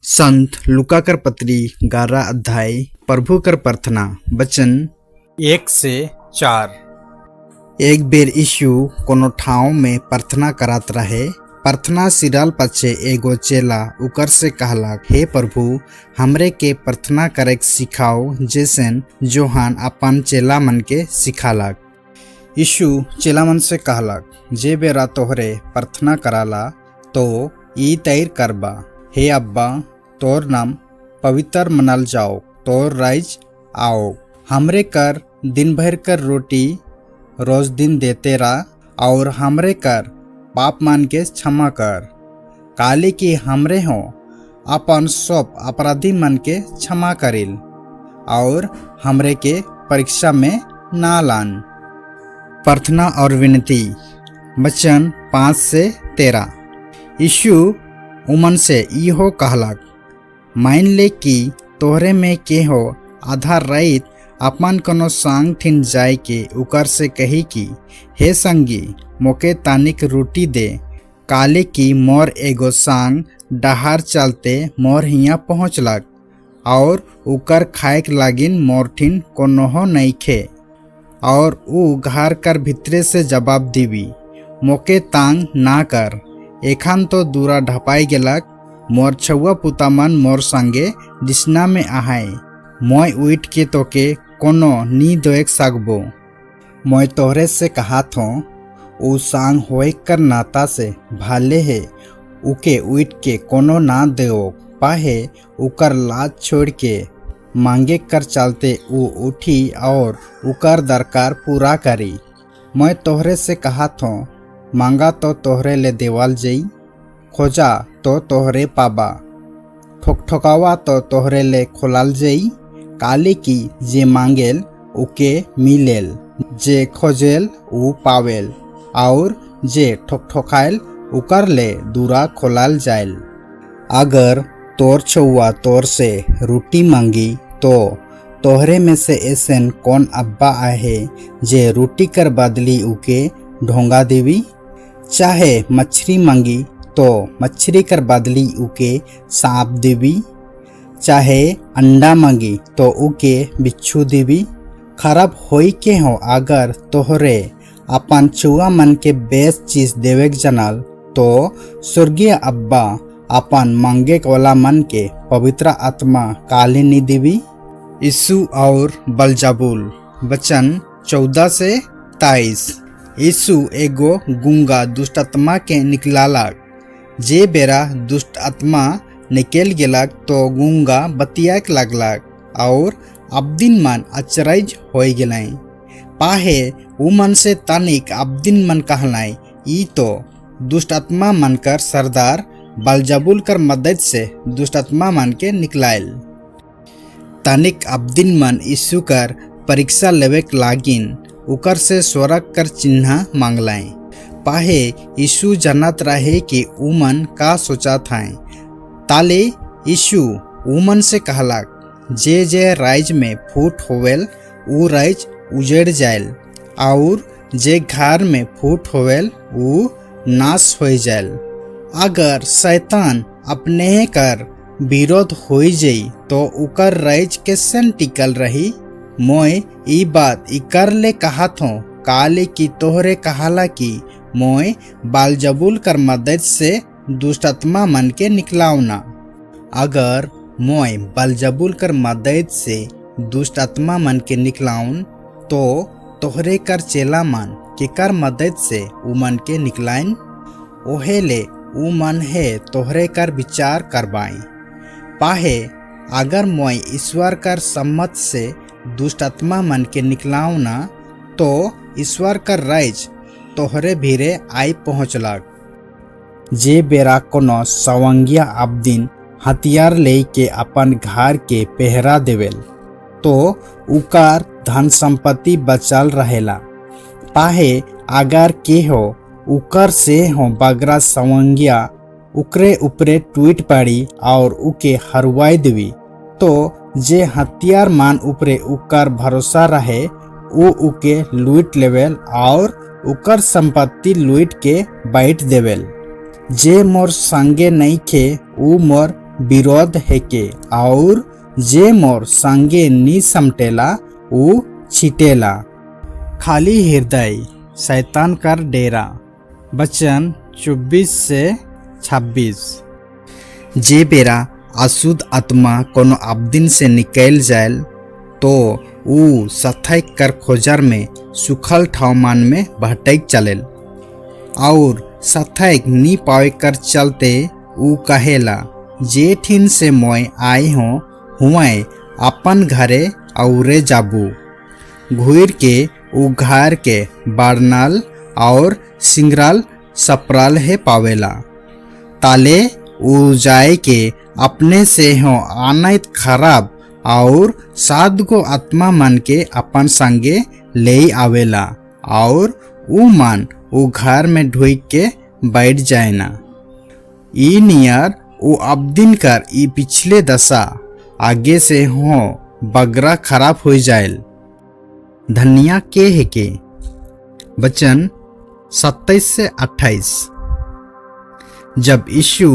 संत लूका कर पत्री 11 अध्याय, प्रभु कर प्रार्थना, वचन 1 से 4। एक बेर यीशु कोनो ठाव में प्रार्थना करत रहे। प्रार्थना सिरल पछे एगो चेला उकर से कहलक, हे प्रभु, हमरे के प्रार्थना करे के सिखाओ, जैसन जोहन अपन चेला मन के सिखालक। यीशु चेला मन से कहलक, जे बेरा तोहरे प्रार्थना कराला तो ई तैर करबा, हे अब्बा, तोर नाम पवित्र मनल जाओ, तोर राज आओ, हमरे कर दिन भर कर रोटी रोज दिन देते रह और हमरे कर पाप मान के क्षमा कर, काले कि हमरे हो अपन सब अपराधी मन के क्षमा करिल, और हमरे के परीक्षा में ना लान। प्रार्थना और विनती, वचन 5 से 13। यीशु उमन से इहो कहलक, मान ले कि तोहरे में के हो आधा रात अपन कोनो संग ठिन जाए के उकर से कही कि हे संगी, मोके तानिक रोटी दे, काले कि मोर एगो संग डहार चलते मोर हियाँ पहुँचलक और उकर खाए के लागिन मोर ठिन कोनोहो नइखे। और ऊ घर कर भीतरे से जवाब दीबी, मोके तांग ना कर, एखन तो दूरा ढपाई गेलक, मोर छुआ पुता मन मोर संगे डिसना में आहाय, मोय उठ के तोके कोनो नी दोएक सकबो। मोय तोहरे से कहात हों, ऊ सांग होए कर नाता से भाले है उके उठ के कोनो ना देओ, पाहे उकर लाज छोड़ के मांगे कर चलते ऊ उठी और उकर दरकार पूरा करी। मैं तोहरे से कहात हों, मांगा तो तोहरे ले देवाल जई, खोजा तो तोहरे पाबा, ठोकठोकावा तो तोहरे ले खोलाल जई। काले की जे मांगेल उके मिलेल, जे खोजेल ऊ पावेल और जे ठोकठोकायल उकर ले दूरा खोलाल जायल। अगर तोर छुआ तोर से रोटी मांगी तो तोहरे में से ऐसन कौन अब्बा आहे जे रोटी कर बदली उके ढोंगा देवी? चाहे मछरी मांगी तो मछरी कर बदली उके सांप देवी? चाहे अंडा मांगी तो उके बिच्छू देवी? खराब होई के हो अगर तोहरे अपन छुआ मन के बेस चीज देवे के जानल, तो स्वर्गीय अब्बा अपन मांगे वाला मन के पवित्र आत्मा काले नी देवी? यीशु और बलजबूल, वचन 14 से 23। यीशु एगो गुंगा दुष्ट आत्मा के निकलालक। जे बेरा दुष्ट आत्मा निकल गेलक तो गुंगा बतियाक लगलक और अब्दिन मन अचरज हो गेलै। पाहे उ मन से तनिक अब्दिन मन कहलाई, ई तो दुष्ट आत्मा मन कर सरदार बलजबुल कर मदद से दुष्ट आत्मा मन के निकलायल। तनिक अब्दिन मन यीशु कर परीक्षा लेवे के लागिन उकर से स्वर्ग कर चिन्ह मांगलाए। पाहे यीशु जानत रहे कि उमन का सोचत हैं, ताले यीशु उमन से कहलक, जे जे राइज में फूट होवेल ऊ राइज उजड़ जायल और जे घर में फूट होवेल ऊ नाश हो जायल। अगर शैतान अपने कर विरोध हो जई तो उकर राइज कैसन टिकल रही? मोय ई बात इकर ले कहत हो काले कि तोहरे कहाला कि मोय बालजबुल कर मदद से दुष्ट आत्मा मन के निकलावना। अगर मोय बलजबुल कर मदद से दुष्ट आत्मा मन के निकलाउन, तो तोहरे कर चेला मन केकर मदद से उ मन के निकलाइन? ओहे ले उ मन हे तोहरे कर विचार करबाई। पाहे अगर मोय ईश्वर कर सम्मत से दुष्ट आत्मा मन के निकलावना, तो ईश्वर कर राज तोहरे भीरे आई पहुँचलक। जे बेरा कोनो सवंगिया अबदिन हथियार ले के अपन घर के पहरा देवेल तो उकार धन संपत्ति बचल रहेला। पाहे अगर के हो उकर से हो बगरा सवंगिया उकरे उपरे टूट पड़ी और उके हरवाई देवी, तो जे हथियार मान उपरे उकर भरोसा रहे उ उके लूट लेवेल और उकर संपत्ति लूट के बैठ देवेल। जे मोर संगे नहीं खे उ मोर विरोध हेके और जे मोर संगे नी समटेला ऊ छिटेला। खाली हृदय शैतान कर डेरा। वचन 24 से 26। जे बेरा अशुद्ध आत्मा कोनो अबदिन से निकल जायल तो ऊ सथैक कर खोजर में सुखल ठावमान में भटक चलेल और सथैक नी पावे कर चलते ऊ कहेला, जे ठिन से मोय आए हो हुआए अपन घरे औरे जाबू। घुर के ऊ घर के बाड़नल और सिंगराल सपराल हे पावेला। ताले ऊ जाए के अपने से हो आनैत खराब और सात गो आत्मा मन के अपन संगे ले आवेला और ऊ मन ऊ घर में ढुक के बैठ जाए ना। ई नियर ऊ अबदिन कर ई पिछले दशा आगे से हो बगरा खराब हो जायल। धनिया के है के। वचन 27 से 28। जब यीशु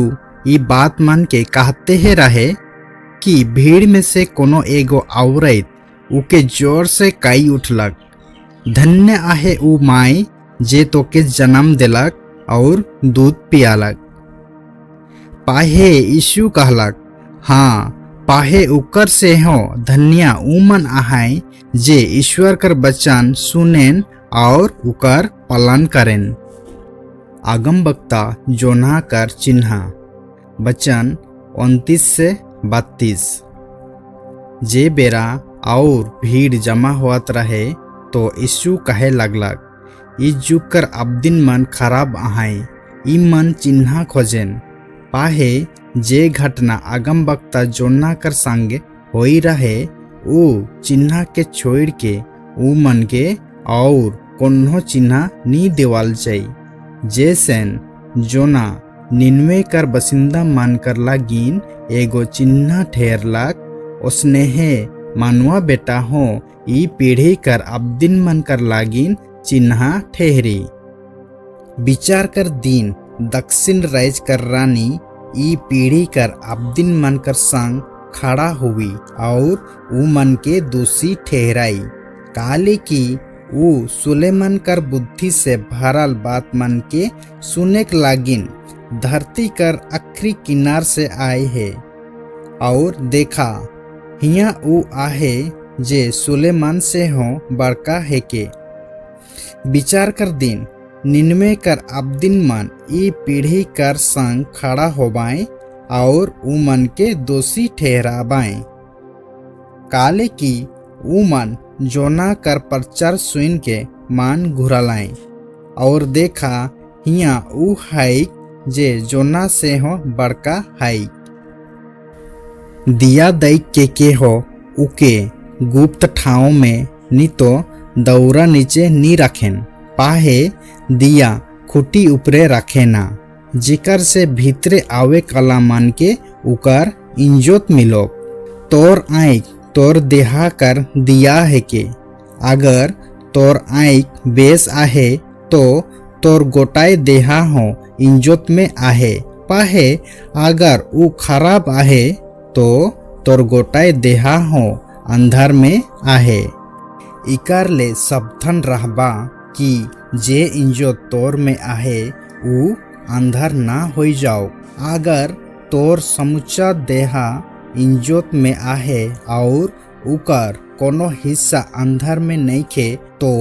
ई बात मन के कहते ही रहे कि भीड़ में से कोनो एगो औरत उके जोर से कई उठलक, धन्य आहे ऊ माई जे तोके जन्म दिलक और दूध पियालक। पाहे यीशु कहलक, हाँ पाहे उकर से हो धन्य ऊमन आहाय जे ईश्वर कर वचन सुनेन और उकर पालन करेन। आगम वक्ता जोना कर चिन्हा। वचन 29 से 32। जे बेरा और भीड़ जमा होत रहे तो यीशु कहे लगलक, ई जुग कर अबदिन मन खराब आहाय, ई मन चिन्हा खोजेन। पाहे जे घटना आगम वक्ता जोना कर संग होई रहे ऊ चिन्हा के छोड़ के ऊ मन के और कोन्हो चिन्हा नी देवाल जाई। जैसन जोना निन्वे कर बसिंदा मान कर लागिन एगो चिन्हा ठहरलक, ओसनेहे मानवा बेटा हो ई पीढ़ी कर अबदिन मन कर लागिन चिन्हा ठहरी। विचार कर दिन दक्षिण राज कर रानी ई पीढ़ी कर अबदिन मन कर संग खड़ा हुई और ऊ मन के दोषी ठहराई, काले की ऊ सुलेमान कर बुद्धि से भरल बात मन के सुने के लागिन धरती कर आखिरी किनार से आए है। और देखा हिया ऊ आहे जे सुलेमान से हो बड़का है के। विचार कर दिन निन्वे कर अबदिन मन ई पीढ़ी कर संग खड़ा होबाए और ऊ मन के दोषी ठहराबाए, काले की ऊ मन जोना कर प्रचार सुन के मान घुरालाए। और देखा हिया ऊ हाइक जे जोना से हो बड़का हाइक। दिया दई के हो उके गुप्त ठाव में नी तो दौरा नीचे नी रखेन, पाहे दिया खुटी ऊपरे रखे ना, जिकर से भीतरे आवे कला मन के उकर इंजोत मिलो। तोर आँख तोर देहा कर दिया है के, अगर तोर आँख बेस आहे तो तोर गोटाए देहा हो इंजोत में आहे, पाहे अगर ऊ खराब आहे तो तोर गोटाए देहा हो अंधार में आहे। इकर ले सावधान रहबा कि जे इंजोत तोर में आहे ऊ अंधार ना हो जाओ। अगर तोर समुचा देहा इंजोत में आहे और उकर कोनो हिस्सा अंधार में नइखे तो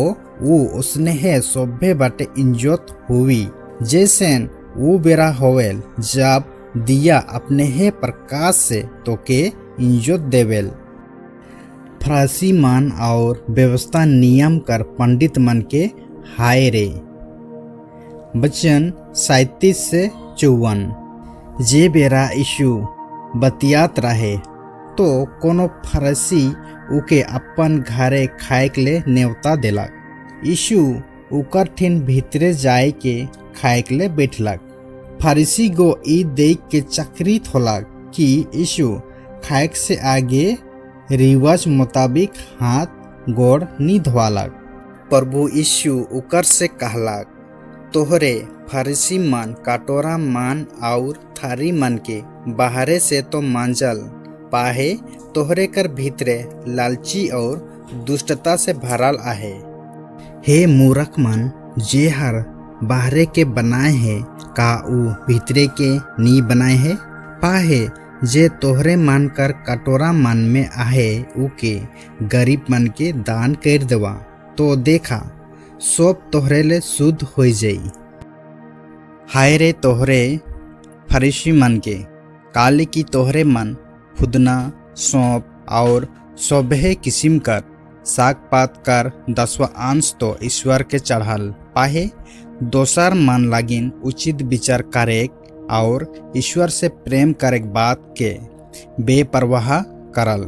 ऊ उसने सभ्य बाटे इंजोत हुई। जैसेन ऊ बेरा होवेल जब दिया अपने हे प्रकाश से तोके इंजोत देवेल। फरासी मन और व्यवस्था नियम कर पंडित मन के हाय रे। वचन 37 से 54। जे बेरा यीशु बतियात रहे तो कोनो फरसी उके अपन घरे खाए के ले न्योता देलक। यीशु उकर ठिन भीतरे जाए के खाए के ले बैठलक। फरीसी गो ई देख के चक्रित होलक कि यीशु खाए से आगे रिवाज मुताबिक हाथ गोड़ नी धोवालक। प्रभु यीशु उकर से कहलक, तोहरे फरीसी मन कटोरा मन आउर थारी मन के बाहरे से तो मांजल, पाहे तोहरे कर भीतरे लालची और दुष्टता से भरल आहे। हे मूरख मन, जे हर बाहरे के बनाए है का ऊ भीतरे के नी बनाए है? पाहे जे तोहरे मन कर कटोरा मन में आहे ऊके गरीब मन के दान कर देवा, तो देखा सब तोहरे ले शुद्ध हो जाई। हाय रे तोहरे फरीसी मन के, काले की तोहरे मन फुदना, सौंप और सभे किस्म कर साग पात कर दसवा अंश तो ईश्वर के चढ़ल, पाहे दोसर मन लागिन उचित विचार करेक और ईश्वर से प्रेम करेक बात के बेपरवाह करल।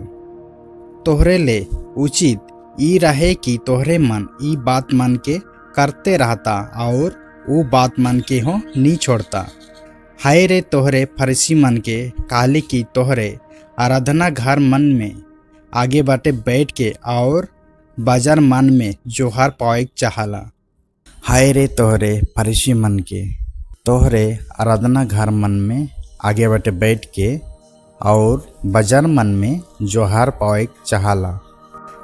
तोहरे ले उचित ई रहे कि तोहरे मन ई बात मन के करते रहता और वो बात मन के हो नी छोड़ता। हाय रे तोहरे फरीसी मन के, काले की तोहरे आराधना घर मन में आगे बाटे बैठ के और बाजार मन में जोहार पाए चाहला। हाय रे तोहरे फरीसी मन के, तोहरे आराधना घर मन में आगे बाटे बैठ के और बाजार मन में जोहार पाए चाहला।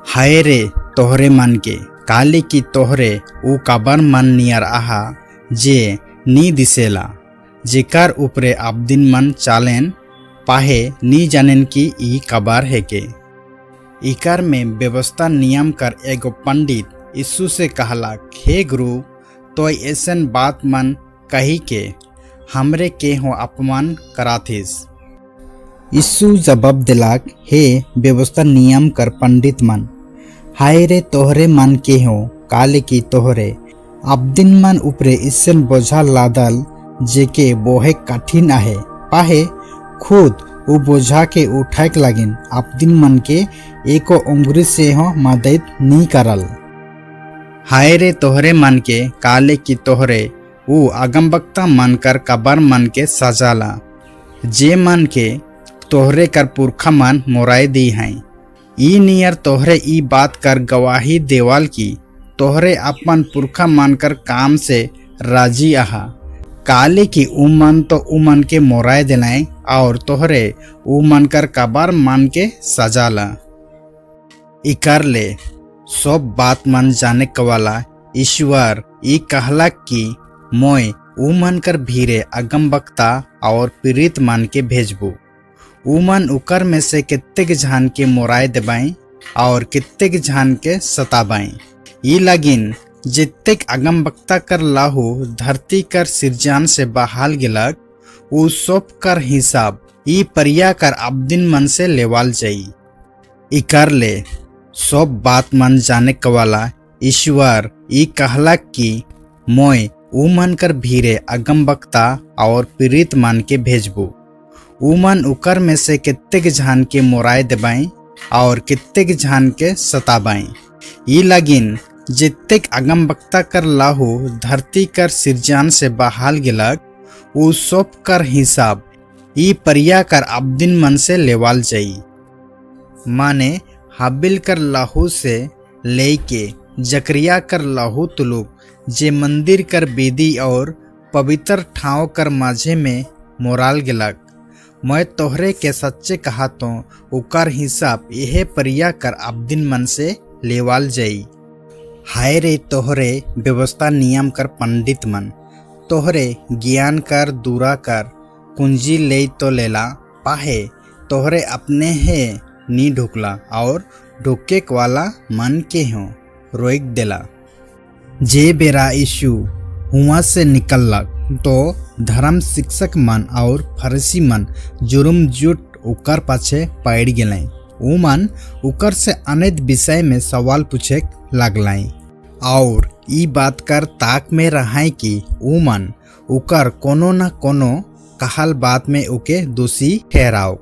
हाय रे तोहरे मन के, काले की तोहरे ऊ कबर मन नियर आहा जे नी दिसेला, जेकर ऊपरे आबदिन मन चालेन पाहे नी जानेन कि ई कबर है के। इकर में व्यवस्था नियम कर एगो पंडित यीशु से कहला, हे गुरु, तो ऐसन बात मन कही के हमरे के हो अपमान कराथिस। यीशु जवाब दिलाक, हे व्यवस्था नियम कर पंडित मन, हाय रे तोहरे मन के हो, काले की तोहरे अबदिन मन ऊपरे इसन बोझा लादल जेके बोहे कठिन आहे, पाहे खुद उ बोझा के उठाए लागिन अबदिन मन के एको उंगली से हो मदद नी करल। हाय रे तोहरे मन के, काले की तोहरे उ अगमबक्ता मन कर कबर मन के सजाला, जे मन के तोहरे कर पुरखा मन मोराए दी हैं। ई नियर तोहरे ई बात कर गवाही देवाल की तोहरे अपन पुरखा मन कर काम से राजी आहा, काले की उमन तो उमन के मोराए दिलाए और तोहरे उमन कर कबर मन के सजाला। इकर ले सब बात मन जाने वाला ईश्वर ई कहला कि मोय उमन कर भीरे अगमबक्ता और पीड़ित मन के भेजबू। उमन उकर में से कित्तेक झान के मोराए देबाई और कित्तेक झान के सताबाई। ई लगिन जित्तेक अगमबक्ता कर लाहू धरती कर सिरजान से बहाल गिलक, उ सब कर हिसाब ई परिया कर अबदिन मन से लेवाल जाई। इकर ले सब बात मन जाने वाला ईश्वर ई कहला कि मोय उमन कर भीरे अगमबक्ता और पीड़ित मन के भेजबू। उमन उकर में से कित्तेक झान के मोराए देबाई और कित्तेक झान के सताबाई। ई लगिन जित्तेक अगमबक्ता कर लाहू धरती कर सिरजान से बहाल गिलक, उ सब कर हिसाब ई परिया कर अबदिन मन से लेवाल जाई। माने हाबिल कर लाहू से लेके जकरिया कर लाहू तुलुक, जे मंदिर कर बेदी और पवित्र ठाव कर माझे में मोराल गिलक। मैं तोहरे के सच्चे कहा तो उकर हिसाब यह परिया कर अबदिन मन से लेवाल जाई। हाय रे तोहरे व्यवस्था नियम कर पंडित मन, तोहरे ज्ञान कर दूरा कर कुंजी ले तो लेला, पाहे तोहरे अपने है नी ढुकला और ढुके वाला मन के हो रोक देला। जे बेरा यीशु हुआ से निकलक तो धर्म शिक्षक मन और फरीसी मन जुरुम जुट उकर पाछे पड़ गेलें। उ मन उकर से अनेक विषय में सवाल पूछे लगलें और ई बात कर ताक में रहाय कि उ मन उकर कोनो न कोनो कहल बात में उके दोषी ठहराओ।